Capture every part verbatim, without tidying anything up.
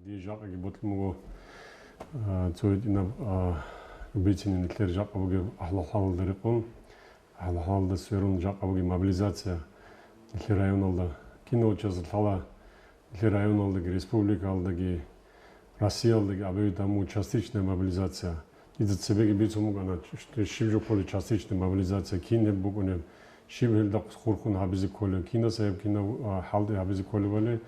Дие жакъаги бокьун буго, а, цо гьитӀинаб, а, бицин нилъер жакъа бугеб ахӀлахӀалалда рекъон, ахӀлахӀалалда сверун жакъа бугеб мобилизация нилъер районалда. Кинав чиясда лъала нилъер районалдаги, республикаялдаги, Россиялдаги абизе гьабун буго частичная мобилизация. Дица цебеги бицун букӀана, щ-, щиб жо кколеб частичная мобилизация, кин гьеб букӀунеб, щиб гьелда хурхун гьабизе кколеб, кинаса гьеб кинаб, а, хӀалтӀи гьабизе кколебали.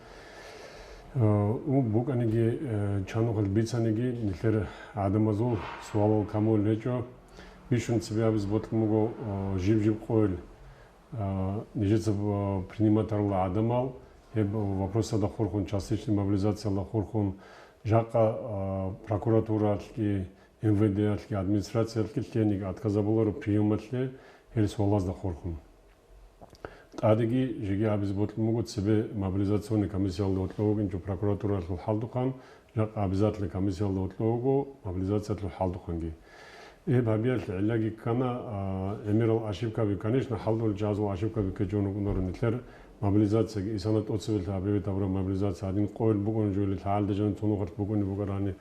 А, у, букӀаниги, э, чанухъе бицаниги, нилъер гӀадамазул суалал камулел гьечӀо. Бищун цебе гьабизе бокьун буго, а, жиб-жиб къойил, а, нижеца, а, принимать гьарулел гӀадамал, гьеб вопросалда хурхун, частичный мобилизациялда хурхун, жакъа, а, прокуратуралъги, МВД-ялъги, администрациялъги лъениги отказабуларо приемалъе гьел суалазда хурхун. ТӀадеги жеги гьабизе бокьун буго цебе мобилизационный комиссиялда гьоркьов вукӀинчӀо прокуратуралъул хӀалтӀухъан, жакъа обязательно комиссиялда гьоркьов вуго мобилизациялъул хӀалтӀухъанги. Гьеб гьабиялъе гӀиллаги ккана, а, гӀемерал ошибкаби, конечно, хӀалтӀулел чагӀазул ошибкаби ккечӀун рукӀунаро нилъер мобилизацияги, исана тӀоцебелъи абизе гьабураб мобилизация гьадин къойил букӀун жойли лъагӀалда жаниб цо нухалъ букӀунеб букӀарани,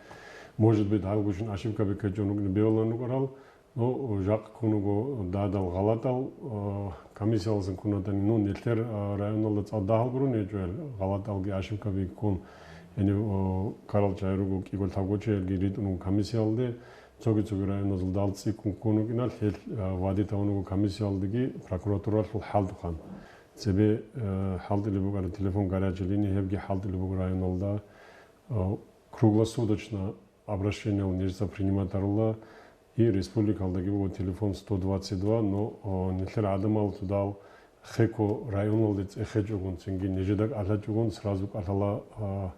может быть, гьалгощин ошибкаби ккечӀун рукӀине бегьулаан рукӀарал, ну, жакъ ккун вуго дадал гъалатӀал, а, комиссияласан ккун ватани, ну, нилъер, а, районалда цӀакъ дагьал гурони гьечӀо гьел гъалатӀалги ошибкаби ккун, гьенив, а, ккарал чагӀи руго кӀиго-лъабго чагӀиги ритӀун вуго комиссиялде, цоги-цоги районазул дагьал цӀикӀкӀун ккун вукӀиналъ гьел, а, вадид гьавун вуго комиссиялдеги прокуратуралъул хӀалтӀухъан. Цебе, а, хӀалтӀулеб букӀараб телефон горячей линии, гьебги хӀалтӀулеб буго районалда, а, круглосуточно обращениял нижеца принимать гьарула, и республикалдаги буго телефон сто двадцать два, но, о, нилъер гӀадамал цодал хеко районалде цӀехечӀогун, цинги нижеда кӀалъачӀогун, сразу кӀалъала, а,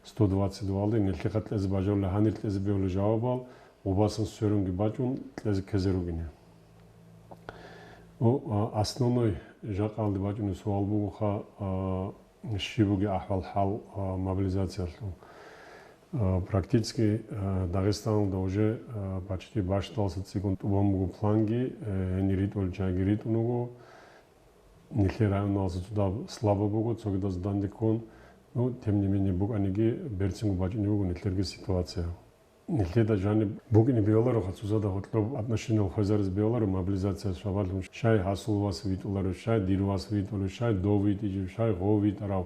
сто двадцать два-алде, нилъехъа кьезе бажарулел, гьанир кьезе бегьулел жавабал гъубасан сверунги бачӀун кьезе ккезе ругине. Ну, а, основной жакъалде бачӀунеб суал бугоха, а, щиб бугеб ахӀвал-хӀал, а, мобилизациялъул. А, практически, а, Дагъистаналда уже, а, почти бащдаласа цӀикӀкӀун тӀубан буго планги, э, гьенир ритӀулел чагӀиги ритӀун вуго. Нилъер районалдаса цодаб слабо буго, цогидаз данде ккун. Ну, тем не менее, букӀаниги берцинго бачӀунеб буго нилъерги ситуация. Нилъеда жаниб букӀине бегьуларо, хасусада гьоркьоб отношениял хвезаризе бегьуларо мобилизация шабалъун, щай гьасул вас витӀуларо, щай дир вас витӀуларо, щай дов витӀичӀев, щай гъов витӀарав.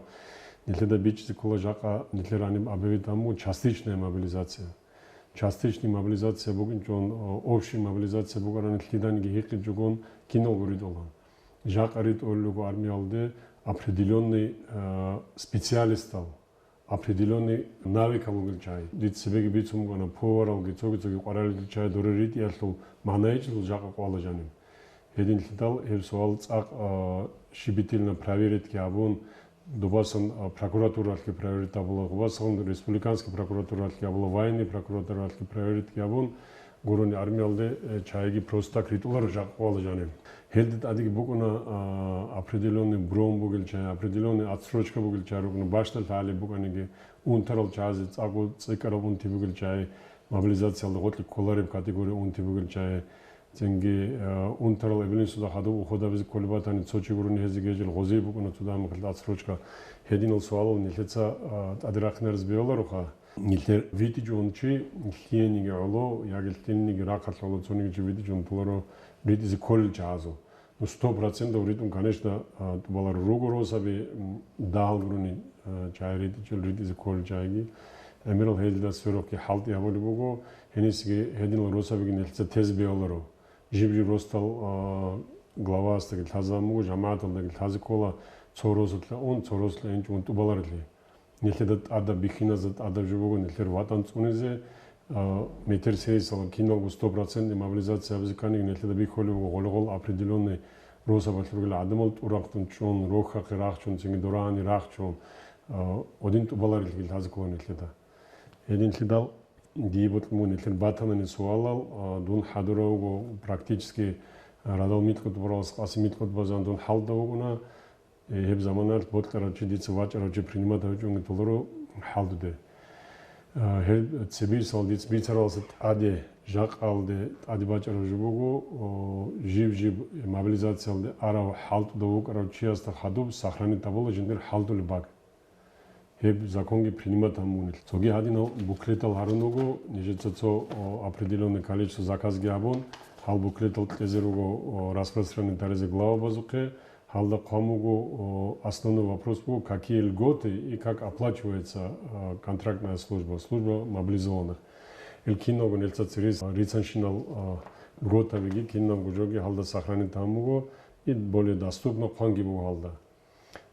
Нилъеда бичӀчӀизе ккола жакъа нилъер гьаниб абизе гьабун буго частичная мобилизация. Частичный мобилизация букӀинчӀун, о, общий мобилизация букӀарани лъиданиги гьикъичӀогун киналго ритӀула. Жакъа ритӀулел руго армиялде определённый, э, специалистал, определённый навыкал ругел чагӀи. Дица цебеги бицун букӀана, поваралги, цоги-цоги къварилъул чагӀи дора ритӀиялъул магӀна гьечӀелъул жакъа къвала жаниб. Гьединлъидал гьеб суал цӀакъ, а, щибитилна проверитги гьабун, дубасан, а, прокуратуралъги проверить гьабула, гъубасан республиканский прокуратуралъги гьабула, военный прокуратуралъги проверитги гьабун, гурони армиялде, э, чагӀиги просто так ритӀуларо жакъа къвала жаниб. Гьелде тӀадеги букӀуна, а, определённый броун бугел чагӀи, определённый отсрочка бугел чагӀи рукӀуна, бащдалъ гьалеб букӀаниги, унтарал чагӀазе цӀакъго цӀикӀкӀараб унти бугел чагӀи, мобилизациялда гъоркье кколареб категория унти бугел чагӀи, цинги, а, унтарал эбелинсуда хадуб ухудабизе кколеб батани, цо чи гурони гьезиги гьечӀел гъозие букӀуна цо дагьаб мехалъ отсрочка. Гьединал суалал нилъеца, а, тӀаде рахъинаризе бегьулароха. Нилъер витӀичӀого чи лъиениги гӀоло, яги лъиениги рахъалъ гӀоло цониги чи витӀичӀого толаро ритӀизе кколел чагӀазул. Ну, сто процентов ритӀун, конечно, а, тӀубаларо. Руго росаби, м, дагьал гурони, а, чагӀи ритӀичӀел, ритӀизе кколел чагӀиги. ГӀемерал гьелда сверухъги хӀалтӀи гьабулеб буго, гьенисеги гьединал росабиги нилъеца тезе бегьуларо. Жиб-жиб росдал, а, главасдаги лъазабун буго, жамагӀаталдаги лъазе ккола, цо росулъа ун, цо росулъа инчӀун тӀубаларелъи. Нилъеда тӀадаб, бихьиназда тӀадаб жо буго нилъер ватӀан цӀунизе, а, метер серисала киналго стопроцентный мобилизация гьабизе кканиги, нилъеда бихьулеб буго гъоли-гъол определённый росабалъ ругел гӀадамал тӀурахъун чӀун, рохьахъе рахчун, цинги дорани рахчун, а, гьедин тӀубаларелъиги лъазе ккола нилъеда. Гьединлъидал дие бокьун буго нилъер батанани суалал, а, дун хӀадурав вуго практически радал микьутӀбуралас къаси микьутӀбазан дун хӀалтӀа вукӀуна. Э, гьеб заманалъ бокьарав чи, дица вачӀарав чи принимать гьавичӀунги толаро хӀалтӀуде. А, гьеб цебисал дица бицаралдаса тӀаде, жакъалде тӀаде бачӀараб жо буго, о, жиб-жиб мобилизациялде арав хӀалтӀуда вукӀарав чиясда хадуб сохранить гьабула жиндир хӀалтӀулеб бакӀ. Гьеб законги принимать гьабун бугелъул. Цоги гьадинал буклетал гьарун руго, нижеца цо, о, определённое количество заказги гьабун, гьал буклетал кьезе руго, о, распространить гьаризе главабазухъе, гьалда хъван буго, о, основной вопрос буго, какие льготы и как оплачивается, э, контрактная служба, служба мобилизованных. Ил киналго нилъеца церес рицанщинал, э, льготабиги, кинабго жоги гьалда сохранить гьабун буго, и более доступно хъванги буго гьалда.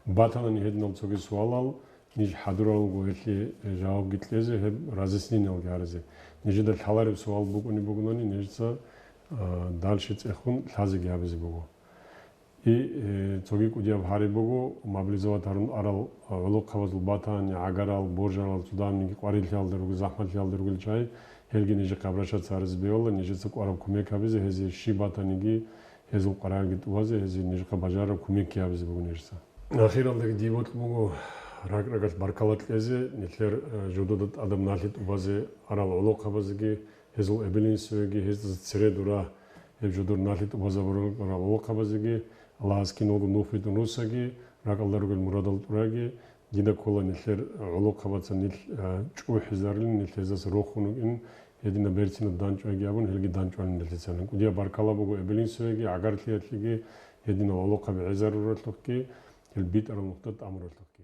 Батанани гьединал цоги суалал, ниж хӀадуралго гьелъие жавабги кьезе, гьеб разъяснениялги гьаризе. Нижеда лъалареб суал букӀунеб бугони, нижеца, а, дальше цӀехун лъазеги гьабизе буго. И, э, цоги кӀудияб гьари буго, мобилизовать гьарун арал, а, гӀолохъабазул батани, гӀагарал, боржарал, цо давниги къварилъиялда ругел, захӀмалъиялда ругел чагӀи, гьелги нижехъе обращаться гьаризе бегьула, нижеца кӀвараб кумек гьабизе, гьезие щиб батаниги, гьезул къваригӀелги тӀубазе, гьезие нижехъе бажараб кумекги гьабизе буго нижеца. Ахиралдаги дие бокьун буго ракӀ-ракӀалъ баркала кьезе, нилъер, э, жодода тӀадаб налъи тӀубазе арал гӀолохъабазеги, гьезул эбел-инсуеги, гьезда цере дура гьеб жодор налъи тӀубазабурал гӀолохъабазеги, Аллагьас киналго нух битӀун руссаги, ракӀалда ругел мурадал тӀураги, дида ккола нилъер гӀолохъабаца нилъ, э, чӀухӀизарилин, нилъ гьездаса рохун вукӀин, гьединаб берцинаб данчӀвайги абун, гьелги данчӀвалин нилъецалин. КӀудияб баркала буго эбел-инсуеги, гӀагарлъиялъеги, гьединал гӀолохъаби гӀезаруралъухъги, гьел битӀарал нухда тӀамуралъухъги.